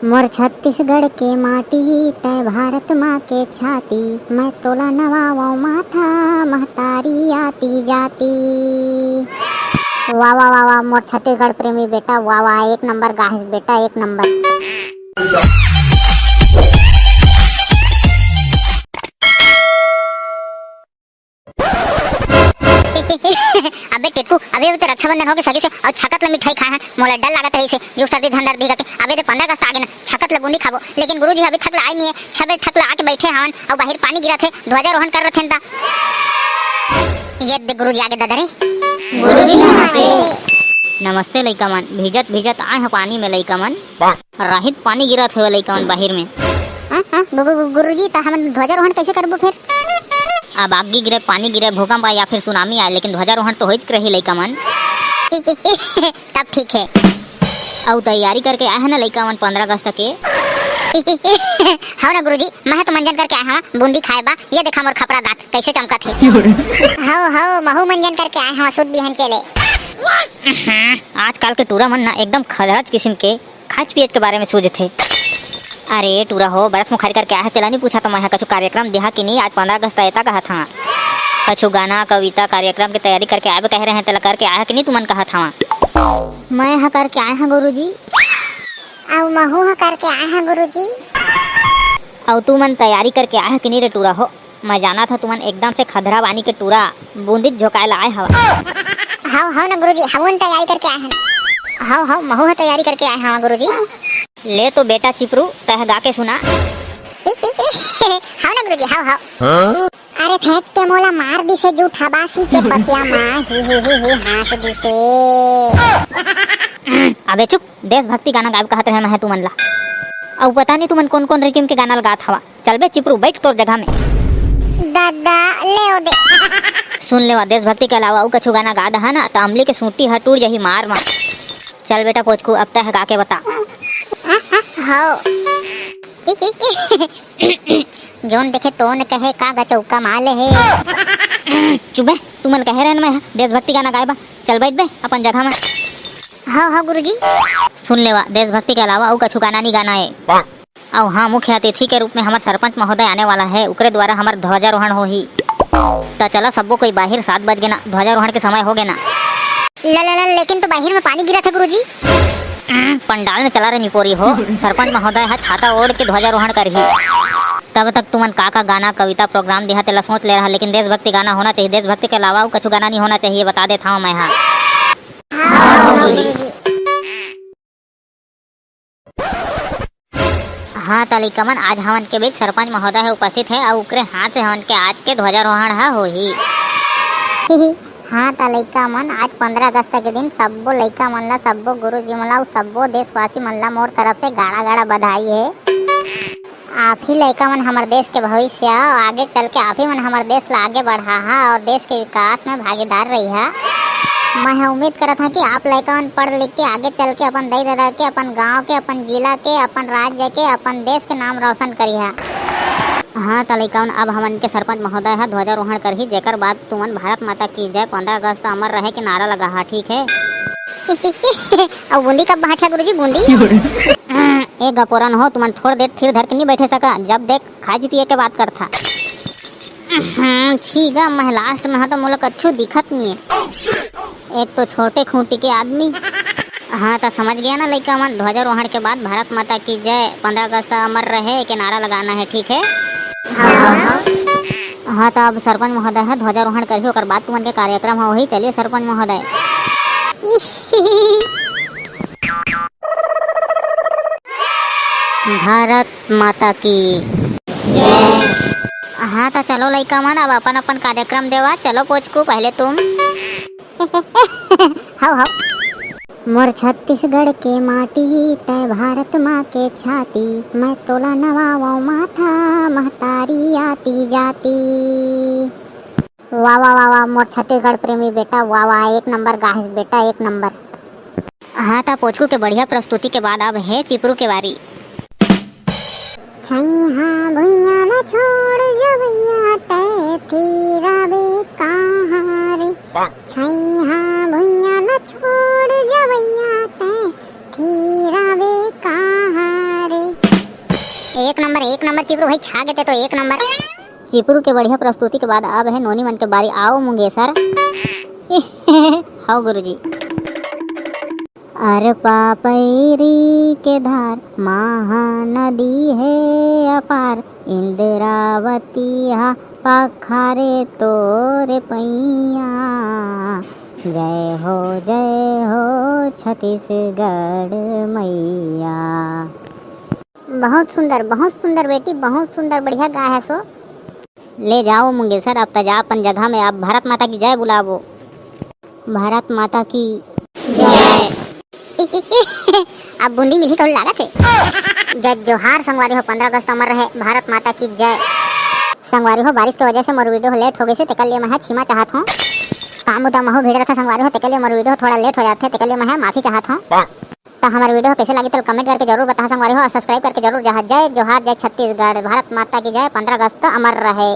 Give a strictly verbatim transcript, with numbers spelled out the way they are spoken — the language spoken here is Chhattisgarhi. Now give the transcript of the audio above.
मोर छत्तीसगढ़ के माटी, तै भारत माँ के छाती, मैं तोला नवावंव माथा, महतारी आती जाती। वाह, वाह, वाह, वाह, मोर छत्तीसगढ़ प्रेमी बेटा, वाह, वाह, एक नंबर गाहिस बेटा, एक नंबर। अबे टेटकू, अबे, अबे तो रक्षाबंधन होगे सगे से, अउ छकत ल मिठाई खाए हन, मोला डर लागत रहिसे, यो सर्दी धन दर्द दिखा के। अबे दे पंद्रह अगस्त आगे ना, छकत ल बूंदी खाबो, लेकिन गुरुजी अभी थक ल आए नहीं है, छबे थक ल आके बैठे हवन, अउ बाहिर पानी गिरत हे, ध्वजारोहण कर रथेन ता। ये दे गुरुजी आगे दादा रे। गुरुजी नमस्ते। नमस्ते लइका मन, भीजत भीजत आए ह पानी में लइका मन। राहित पानी गिरत हवे लइका मन बाहिर में। हाँ, हाँ, गु-, गु-, गु-, गुरुजी, त हमन ध्वजारोहण कैसे करबो फिर? अब आगी गिरे, पानी गिरे, भूकंप आए या फिर सुनामी आए, लेकिन ध्वजारोहण तो होइच के रही लइका मन। तब ठीक है। अउ तैयारी करके आए हैं ना लइका मन पंद्रह अगस्त के? हव ना गुरुजी, मैं तो मंजन करके आए हवा बूंदी खाए बा। ये देखा मोर खपरा दांत कैसे चमकत हे। हव, हव, महू मंजन करके आए हवा शुद्ध बिहन चेले। आजकल के टूरा मन ना एकदम खदरच किस्म के खाच पियच के बारे में सूझथे। अरे टूरा हो, बरस मुखारी करके आए हे, तेला नहीं पूछा तो मैं ह, कछु कार्यक्रम देहा कि नहीं? आज पंद्रह अगस्त एता कहत हवा। कछु गाना, कविता, कार्यक्रम के तैयारी करके आबे कहे रहे, तेला करके आए हे कि नहीं तुमन कहत हवा? मैं ह करके आए हव गुरुजी। अउ महू ह करके आए हव गुरुजी। अउ तुमन तैयारी करके आए हे कि नहीं रे टूरा हो? मैं जानत हव तुमन एकदम से खधरा बानी के टूरा बूंदीच झोंकाए ल आए हवा। हव, हव ना गुरुजी, हमन तैयारी करके आए हन। हव, हव, महू ह तैयारी करके आए हवा गुरुजी। ले तो बेटा चिपरू, तैं ह गा के सुना। हव ना गुरुजी, हव, हव। अरे फेंक के मोला मार दिसे जूठा बासी के पसिया माँ, ही, ही, ही, ही, हाँस दिसे। अबे चुप, देशभक्ति गाना गाए कहत रहे मैं ह तुमन ला। अउ पता नहीं तुमन कोन कोन रिटिम के गाना ल गात हवा। चल बे चिपरू, बैठ तोर जगह में। दादा, ले ओ दे। सुन लेवा, देशभक्ति के अलावा अउ कछु गाना गा दहा ना, त अमली के सूंटी ह टूट जही मार मा। चल बेटा पोचकू, अब तैं ह गा के बता। हाँ, हाँ, हव। जोन देखे तोन कहे, का गचौका माले हे। चुप बे, तुमन कहे रहेन मैं ह देशभक्ति गाना गाए बा। चल बैठ बे अपन जगह में। हव, हव गुरुजी। सुन लेवा, देशभक्ति के अलावा अउ कछु गाना नहीं गाना हे। अउ हाँ, मुख्य अतिथि के रूप में हमर सरपंच महोदय आने वाला हे, उकरे द्वारा हमर ध्वजारोहण होही। त चला सब्बो कोई बाहिर, सात बज गे ना, ध्वजारोहण के समय हो गे ना। ल, ल, ल, लेकिन तो बाहिर में पानी गिरत हे गुरुजी। उम, पंडाल में चला रे निपोरी हो, सरपंच महोदय ह छाता ओढ़ के ध्वजारोहण करही। तब तक तुमन का का गाना, कविता, प्रोग्राम देहा तेला सोच ले रहा, लेकिन देशभक्ति गाना होना चाहिए, देशभक्ति के अलावा अउ कछु गाना नहीं होना चाहिए, बता देत हव मैं ह। हाँ त लइका मन, आज हमन के बीच सरपंच महोदय ह उपस्थित हे अउ उकरे हाथ से हमन के आज के ध्वजारोहण ह होही। हाँ त लइका मन, आज पंद्रह अगस्त के दिन सब्बो लइका मन ला, सब्बो गुरुजी मन ला अउ सब्बो देशवासी मन ला मोर तरफ से गाड़ा गाड़ा बधाई हे। आप ही लइका मन हमर देश के भविष्य अउ आगे चल के आप ही मन हमर देश ला आगे बढ़ाहा अउ देश के विकास में भागीदार रहिहा। मैं ह उम्मीद करत हव कि आप लइका मन पढ़ लिख के आगे चल के अपन दाई ददा के, अपन गांव के, अपन जिला के, अपन राज्य के, अपन देश के नाम रोशन करिहा। हाँ त लइका मन, अब हमन के सरपंच महोदय ह ध्वजारोहण करही, जेकर बाद तुमन भारत माता की जय, पंद्रह अगस्त अमर रहे के नारा लगाहा, ठीक हे? अउ बूंदी कब बांटहा गुरुजी, बूंदी? ए गपोरन हो, तुमन थोड़ देर थिर धर के नहीं बैठे सका, जब देख खाए पिए के बात करथा। हम्म, छी गा, मैं लास्ट में हा तो मोला कछु दिखत नहीं है। एक तो छोटे खूंटी के आदमी। हाँ, त समझ गया ना लइका मन, ध्वजारोहण के बाद भारत माता की जय, पंद्रह अगस्त अमर रहे के नारा लगाना है, ठीक है? हाँ, हाँ, हाँ। हाँ, त अब सरपंच महोदय ह ध्वजारोहण करही, ओकर बाद तुमन के कार्यक्रम ह होही। चलिए सरपंच महोदय। भारत माता की। हाँ, त चलो लइका मन, अब अपन अपन कार्यक्रम देवा। चलो पोचकू, पहले तुम। हव, हव। मोर छत्तीसगढ़ के माटी, तै भारत माँ के छाती, मैं तोला नवावंव माथा, महतारी आती जाती। वाह, वाह, वाह, वाह, मोर छत्तीसगढ़ प्रेमी बेटा, वाह, वाह, एक नंबर गाहिस बेटा, एक नंबर। हाँ, त पोचकू के बढ़िया प्रस्तुति के बाद अब हे चिपरू के बारी। छैहा भुइयां ला छोड़ जवैया, तै थिराबे कहाँ रे? छैहा भुइयां ला छोड़ जवैया, तै थिराबे कहाँ रे? एक नंबर, एक नंबर चिपरू भाई, छा गे ते तो एक नंबर। चिपरू के बढ़िया प्रस्तुति के बाद अब हे नोनी मन के बारी। आओ मुंगेसर। हव गुरुजी। अरपा पैरी के धार, महानदी हे अपार, इंद्रावती हा पखारे तोरे पैया। जय हो, जय हो छत्तीसगढ़ मैया। बहुत सुंदर, बहुत सुंदर बेटी, बहुत सुंदर, बढ़िया गाय है सो। ले जाओ मुंगेसर, अब त जा अपन जगह में, अब भारत माता की जय बुलावो। भारत माता की जय। अब बूंदी मिलही कहूं लागत हे। जय जोहार संगवारी हो, पंद्रह अगस्त अमर रहे, भारत माता की जय। संगवारी हो, बारिश के वजह से मोर वीडियो लेट हो गइसे, तेकर लिए मैं ह क्षमा चाहत हूँ। काम मुद्दा महू भीड़ रथे संगवारी हो, तेकर लिए मोर वीडियो थोड़ा लेट हो जाथे, तेकर लिए मैं ह माफी चाहत हूँ। त हमर वीडियो कइसे लागी तेला कमेंट करके जरूर बताहा संगवारी हो, और सब्सक्राइब करके जरूर जाहा। जय जोहार, जय छत्तीसगढ़, भारत माता की जय, पंद्रह अगस्त अमर रहे।